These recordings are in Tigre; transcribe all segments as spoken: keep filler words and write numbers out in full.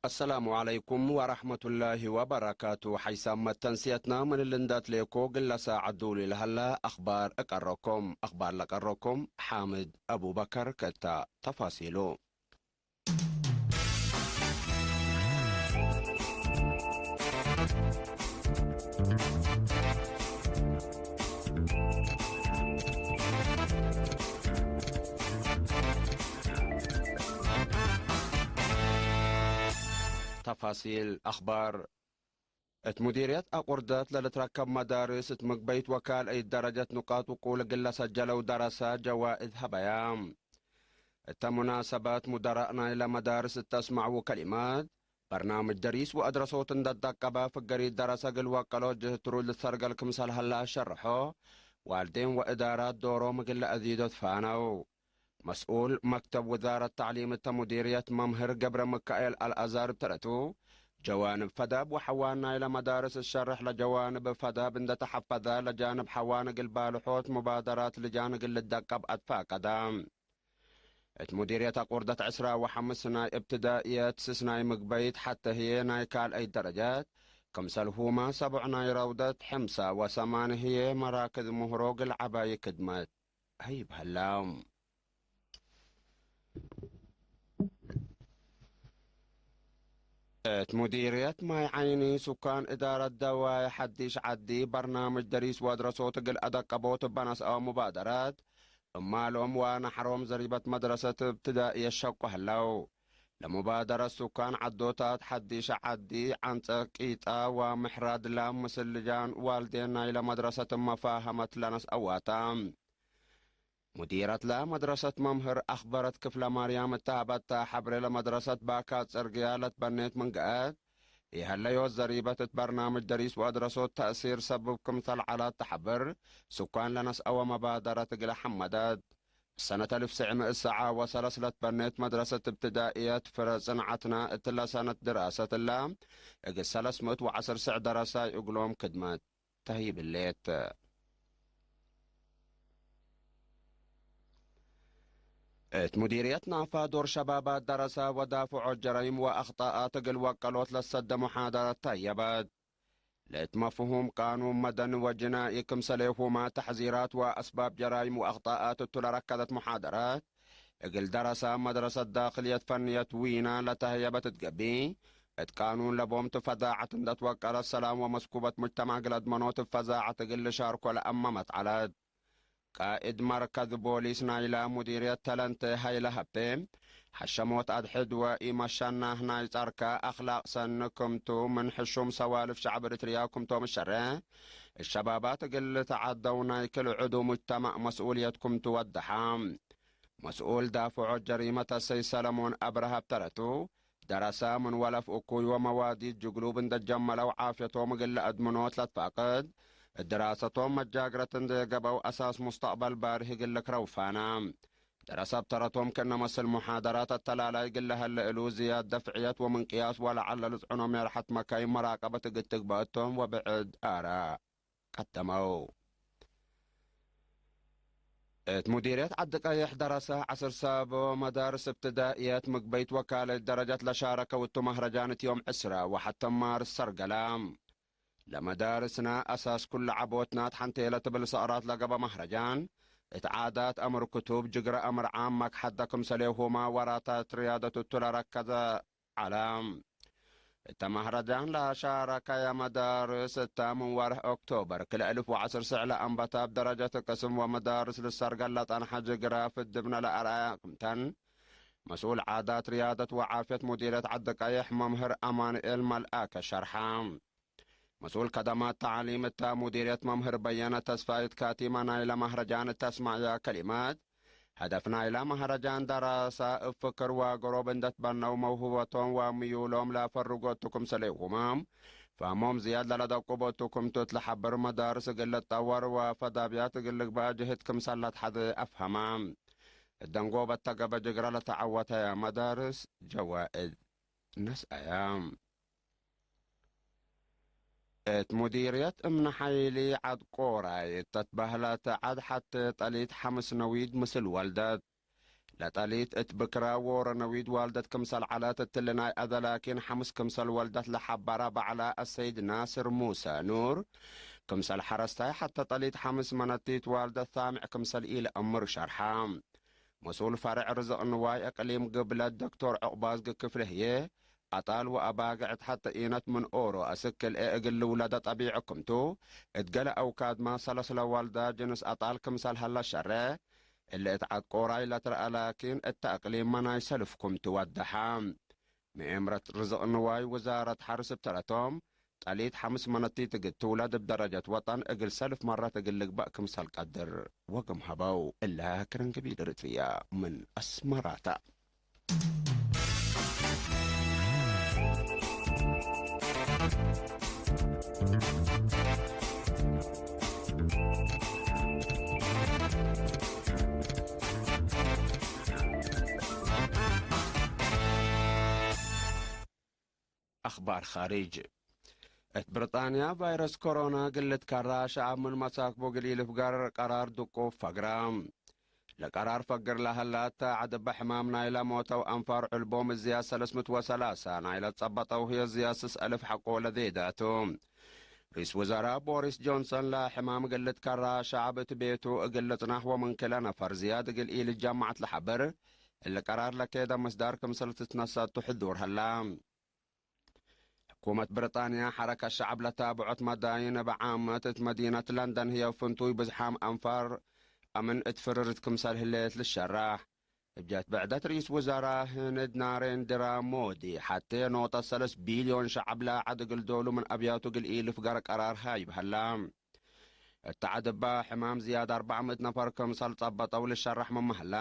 አሰላሙ ዐለይኩም ወረሕመቱላሂ ወበረካቱ። ሐይሳም መተንስየትና ምን እሊ እንደ አትሌኮ ግለ ሳዐት ዱሊ ለሀላ አኽባር እቀረኩም። አኽባር ለቀረኩም ሓምድ አቡበከር። ከእታ ተፋሲሉ። ተፋሲል አኽባር። እት ሙዲርየት አቁርደት ለልትረከብ መዳርስ እት ምግበይት ወካልአይት ደረጀት ኑቃጥ ውቁል እግል ለሰጀለው ደረሰ ጀዋእዝ ሀበያ። እተ ሙናሰበት ሙደራእ ናይለ መዳርስ እተ አስመዐዉ ከሊማት፣ በርናምጅ ደሪስ ወአድረሶት እንደ አዳቀበ ፍገሪት ደረሰ እግል ወቀሎት ጅህት ሩድ ልትሰርገል ክምሰል ሀለ አሸርሖ፣ ዋልዴን ወእዳራት ዶሮም እግል ለአዚዶ ትፋነው። መስኡል መክተብ ውዛረት ተዕሊም እተ ሙዲርየት መምህር ገብረ ምካኤል አልአዛር እብ ተረቱ፣ ጀዋንብ ፈዳብ ወሐዋን ናይለ መዳርስ እሸርሕ ለጀዋንብ ፈዳብ እንደ ተሐፈዘ፣ ለጃንብ ሐዋን እግል ባልሖት ሙባደራት ልጃን እግል ልደቀብ አትፋቀደ። እት ሙዲርየት አቁርደት ዕስራ ወሐምስ ናይ እብትዳእየት፣ ስስ ናይ ምግበይት ሐተ ህዬ ናይ ካልአይት ደረጀት፣ ክምሰልሁመ ሰቦዕ ናይ ረውደት፣ ሕምሰ ወሰማን ህዬ መራክዝ ምህሮ እግል ዐባዪ ክድመት ሀይብ ሀላ። እት ሙዲርየት ማይ ዓይኒ ሱካን እዳረት ደዋይ ሐዲሽ ዐዲ በርናምጅ ደሪስ ወአድረሶት እግል አደቀቦት እበ ነስአወ ሙባደረት፣ እማሎም ወነሐሮም ዘሪበት መድረሰት እብትዳእየት ሸቁ ህለው። ለሙባደረት ሱካን ዐዶታት ሐዲሽ ዐዲ፣ ዐንጸ ቂጣ ወምሕራድ ላም ምስል ልጃን ዋልዴን ናይለ መድረሰት መፋሀመት ለነስአዋታ። ሙዲረትለ መድረሰት መምህር አክበረት ክፍለማርያም እተ ሀበተ፣ ሐብሬ ለመድረሰት ባካት ጽርግያ ለትበኔት ምን ገአት፣ ኢሀለዮት ዘሪበት እት በርናምጅ ደሪስ ወአድረሶት ተእሲር ሰብብ ክምሰል ዐላት ተሐብር፣ ሱካን ለነስአወ መባደረት እግለ ሐመደት። ሰነት አልፍ ስዕ ምእት ሰዓ ወሰለስ ለትበኔት መድረሰት እብትዳእየት ፍረ ጽንዓትና እትለ ሰነት ድራሰት እለ፣ እግል ሰለስ ምእት ወዐስር ስዕ ደረሳይ እግሎም ክድመት ተህይብ ህሌት። እት ሙዲርየት ናፋ ዶር ሸባባት ደረሰ ወዳፍዖት ጀራይም ወአኽጣኣት እግል ወቀሎት ለሰደ ሙሓደረት ተህየበት። ለእት መፍሁም ቃኑን መደኒ ወጅናኢ ክምሰሌሁመ ተሕዚራት ወአስባብ ጀራይም ወአኽጣኣት እቱ ለረከደት ሙሓደረት፣ እግል ደረሰ መድረሰት ዳክልየት ፈንየት ዊና ለተህየበት እት ገብእ፣ እት ቃኑን ለቦምቱ ፈዛዐት እንደ ትወቀለት ሰላም ወመስኩበት ሙጅተማዕ እግል አድመኖት እብ ፈዛዐት እግል ልሻርኮ ለአመመት ዐለት። ቃእድ መርከዝ ቦሊስ ናይለ ሙዲርየት ተለንቴ ሀይለ ሀብቴ፣ ሐሸሞት አድሕድ ወኢመሸናህ ናይ ጸርከ አክላቅ ሰኒ ክምቱ፣ ምን ሕሹም ሰዋልፍ ሸዕብ እርትርያ ክምቶም እሸሬ፣ እሸባባት እግል ልትዓደው ናይ ክል ዕዱ ሙጅተማዕ መስኡልየት ክምቱ ወደሐ። መስኡል ዳፍዖት ጀሪመት አሰይድ ሰለሞን አብረሃ እብ ተረቱ፣ ደረሰ ምን ወለፍ እኩይ ወመዋዲት ጅግሉብ እንደ ጀመለው ዓፍየቶም እግል ለአድምኖት ለትፋቅድ፣ እት ድራሰቶም መጃግረት እንዴ ገበው አሳስ ሙስተቅበል ባርህ እግል ልክረው ፋና። ደረሰ እብ ተረቶም ክእነ መስል ሙሓደራት አተላላይ እግል ለሀለ እሉ ዝያድ ደፍዕየት ወምንቅያስ ወለዐለ ልጽዕኖ ሜርሐት መካይን መራቀበት እግል ትግበእ እቶም ወብዕድ አረ። ቀደመው። እት ሙዲርየት ዐዲ ቀይሕ ደረሰ ዐስር ሳቦ መዳርስ እብትዳእየት ምግበይት ወካልአይት ደረጀት ለሻረከው እቱ መህረጃን እት ዮም ዕስረ ወሐተ ማርስ ሰርገለ። ለመዳርስነ አሳስ ኩለ ዐቦትናት ሐንቴ ለትብል ሰቅራት ለገበ መህረጃን፣ እት ዓዳት አምር ክቱብ፣ ጅግረ አምር ዓም፣ መክሐደ ክምሰሌሁመ ወራታት ርያደት እቱ ለረከዘ ዐለ። እተ መህረጃን ለሻረከየ መዳርስ እተ፣ ምን ወርሕ ኦክቶበር ክልኤ እልፍ ወዐስር ስዕ ለአንበተ እብ ደረጀት ቅስም ወመዳርስ ልሰርገል ለጸንሐ ጅግረ ፍድብነ ለአርአየ ክምተን፣ መስኡል ዓዳት ርያደት ወዓፍየት ሙዲርየት ዐዲ ቀይሕ መምህር አማኑኤል መልአከ ሸርሐ። መስኡል ከደማት ተዕሊም እተ ሙዲርየት መምህር በየነ ተስፋይት ካቲመ ናይለ መህረጃን እተ አስመዐየ ከሊመት፣ ሀደፍ ናይለ መህረጃን ደራሰ እብ ፍክር ወገሮብ እንደ ትበነው መውህበቶም ወምዩሎም ለአፈርጎ እቱ ክምሰሌሁመ፣ ፈህሞም ዝያድ ለለደቁብ እቱ ክምቱ እት ለሐብር መዳርስ እግል ልትጠወር ወፈዳብያት እግል ልግበእ ጅህድ ክምሰል ለትሐዜ አፍሀመ። እት ደንጎበት ተገበ ጅግረ ለተዐወተ መዳርስ ጀዋእዝ ነስአየ። እት ሙዲርየት እምነ ሐይሊ ዐድ ቆራይ እተ ትበህለት ዐድ ሐቴ ጠሊት ሐምስ ነዊድ ምስል ወልደት። ለጠሊት እት ብክረ ዎሮ ነዊድ ዋልደት ክምሰል ዐለት እትሊ ናይ አዘ ላኪን ሐምስ ክምሰል ወልደት ለሐበረ በዐለ አሰይድ ናስር ሙሰ ኑር፣ ክምሰል ሐረስታይ ሐተ ጠሊት ሐምስ መነቲት ዋልደት ሳምዕ ክምሰል ኢለአምር ሸርሐ። መስኡል ፈርዕ ርዝቅ ንዋይ እቅሊም ግብለት ዶክቶር ዑቅባዝጊ ክፍሌ ህዬ፣ አጣል ወአባግዕ እት ሐተ ኢነት ምን ኦሮ አስክ ክልኤ እግል ልውለደ ጠቢዕ ክምቱ፣ እት ገሌ አውካድመ ሰለስ ለወልደ ጅንስ አጣል ክምሰል ሀለ ሸሬሕ፣ እሊ እት ዐድ ቆራይ ለትረአ ላኪን እተ እቅሊምመ ናይ ሰልፍ ክምቱ ወደሐ። መኤምረት ርዝቅ ንዋይ ውዛረት ሐርስ እብ ተረቶም፣ ጠሊት ሐምስ መነቲት እግል ትውለድ እብ ደረጀት ወጠን እግል ሰልፍ መረት እግል ልግበእ ክምሰል ቀድር ወግም ሀበው። እለ ክርን ግቢል ርትብያ ምን አስመራተ። አኽባር ኻሪጅ። እት ብርጣንያ ቫይረስ ኮሮና እግል ልትከራ፣ ሸዐብ ምን መሳክቡ እግል ኢልፍገር ቀራር ድቁብ ፈግረ። ለቀራር ፈግር ለሀላ እተ ዐድ እበ ሕማም ናይለ ሞተው አንፋር ዕልቦም እዝያድ ሰለስ ምእት ወሰላሳ፣ ናይለ ጸበጠው ህዬ እዝያድ ስስ አልፍ ሐቆ ለዜደ ቱ። ርኢስ ውዘራእ ቦሪስ ጆንሰን ለሕማም እግል ልትከራ፣ ሸዐብ እት ቤቱ እግል ልጽናሕ ወምን ክለ ነፈር ዝያድ እግል ኢልጀማዕ ለሐብር፣ እሊ ቀራር ለኬደ ምስዳር ክምሰል ትትነሰቱ ሕዱር ሀላ። ሕኩመት ብርጣንያ ሐረከት ሸዐብ ለታብዖት መዳይን እብ ዓመት እት መዲነት ለንደን ህዬ ፍንቱይ ብዝሓም አንፋር አምን እት ፍርርት ክምሰል ህሌት ልሸራሕ። እብ ጀት ብዕደት ርኢስ ውዘራእ ህንድ ናሬንድራ ሞዲ ሐቴ ኖጠት ሰለስ ቢልዮን ሸዐብ ለዐድ እግል ዶሉ ምን አብያቱ እግል ኢልፍገር ቀራር ሃይብ ሀላ። እተ ዐድ እበ ሕማም ዝያድ አርበዕ ምእት ነፈር ክምሰል ጸበጠው ልሸራሕ ምመ ሀላ፣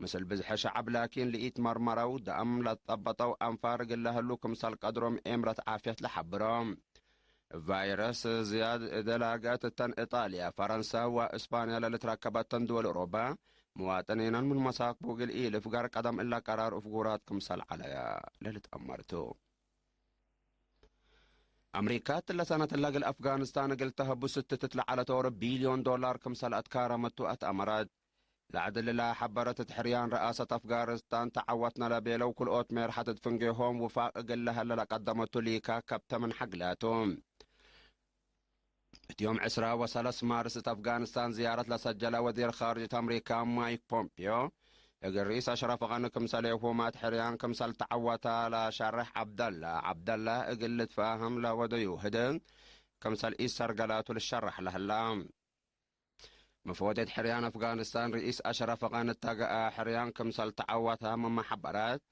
ምስል ብዝሐ ሸዐብ ላኪን ለኢትመርመረው ደአም ለጸበጠው አንፋር እግል ለህሉ ክምሰል ቀድሮም ኤምረት ዓፍየት ለሐብሮ። ቫይረስ ዝያድ እደ ላገአት እተን ኢጣልያ፣ ፈረንሰ ወእስፓንያ ለልትረከበተን ድወል ኦሮባ፣ ምዋጥኒናን ምን መሳክቡ እግል ኢልፍገር ቀደም እለ ቀራር እፍጉራት ክምሰል ዐለያ ለልትአመር ቱ። አምሪካ እትለ ሰነት እለ እግል አፍጋኒስታን እግል ተሀቡ ስትትት ለዐለት ኦሮ ቢልዮን ዶላር ክምሰል አትካረመቱ አትአመረት። ለዐድ እሊ ለሐበረት እት ሕርያን ረአሰት አፍጋኒስታን ተዐወትነ ለቤለው ክልኦት ሜርሐት እት ፍንጌሆም ውፋቅ እግል ለሀለ ለቀደመቱ ሊካ ከብተ ምን ሐግላቱ። እት ዮም ዕስራ ወሰለስ ማርስ እት አፍጋኒስታን ዝያረት ለሰጀለ ወዚር ካርጅት አምሪካ ማይክ ፖምፒዮ፣ እግል ርኢስ አሽረፍ ገኒ ክምሰሌሁ ማት ሕርያን ክምሰል ተዐወተ ለሸርሕ ዐብደላ ዐብደላ እግል ልትፋሀም ለወደዩ ህድግ ክምሰል ኢሰርገላቱ ልሸረሕ ለህላ። መፎዴት ሕርያን አፍጋኒስታን ርኢስ አሽረፍ ገኒ እተ ገአ ሕርያን ክምሰል ተዐወተ ምመ ሐበረት፣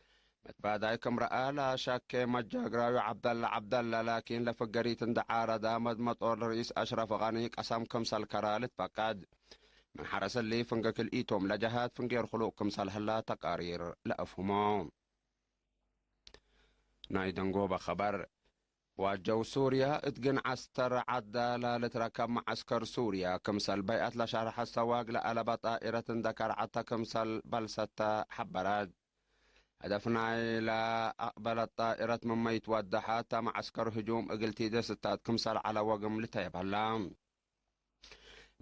መትባዳይ ክም ረአ ለሸኬ መጃግራዩ ዐብደላ ዐብደላ ላኪን ለፍገሪት እንዴ ዓረደ መድመጦር ርኢስ አሽረፍ ገኒ ቀሰም ክምሰል ከራ ልትፈቀድ። ምን ሐረስ እሊ ፍንጌ ክልኢቶም ለጀሃት ፍንጌ ርክሉቅ ክምሰል ህላ ተቃሪር ለአፍህሞ። ናይ ደንጎበ ኸበር። ዋጀው ሱርያ እት ግን ዐስተር ዐዳላ ልትረከብ መዐስከር ሱርያ ክምሰል በይአት ለሸርሐት ሰዋግ ለአለበ ጣኢረት እንዴ ከርዐተ ክምሰል በልሰተ ሐበረት። ሀደፍ ናይለ አቅበለት ጣኢረት ምመ ይትወደሐ እተ መዐስከር ህጁም እግል ቲዴ ስታት ክምሰል ዐለ ወግም ልተየብ ሀላ።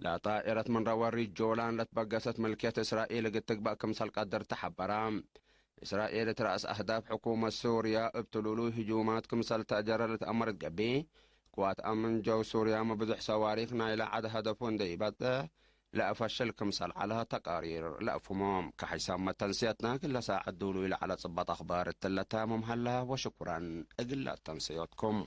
ለጣኢረት ምን ረወሪት ጆላን ለትበገሰት ምልክየት እስራኤል እግል ትግበእ ክምሰል ቀድር ተሐበረ። እስራኤል እት ረአስ አህዳፍ ሕኩመት ሱርያ እብ ትሉሉይ ህጁማት ክምሰል ተአጀረ ልትአመር እት ገብእ፣ ቅዋት አምን ጀው ሱርያ ምን ብዙሕ ሰዋሪክ ናይለ ዐድ ሀደፉ እንዴ ኢበጽሕ ለአፈሽል ክምሰል ዐለ ተቃሪር ለአፍሁሞም። ከሐይሳም መተንስየትነ እግለ ሳዐት ዱሉይ ለዐለ ጽበጥ አኽባር እትለ ታምም ሀላ፣ ወሽኩረን እግለ ተንስዮትኩም።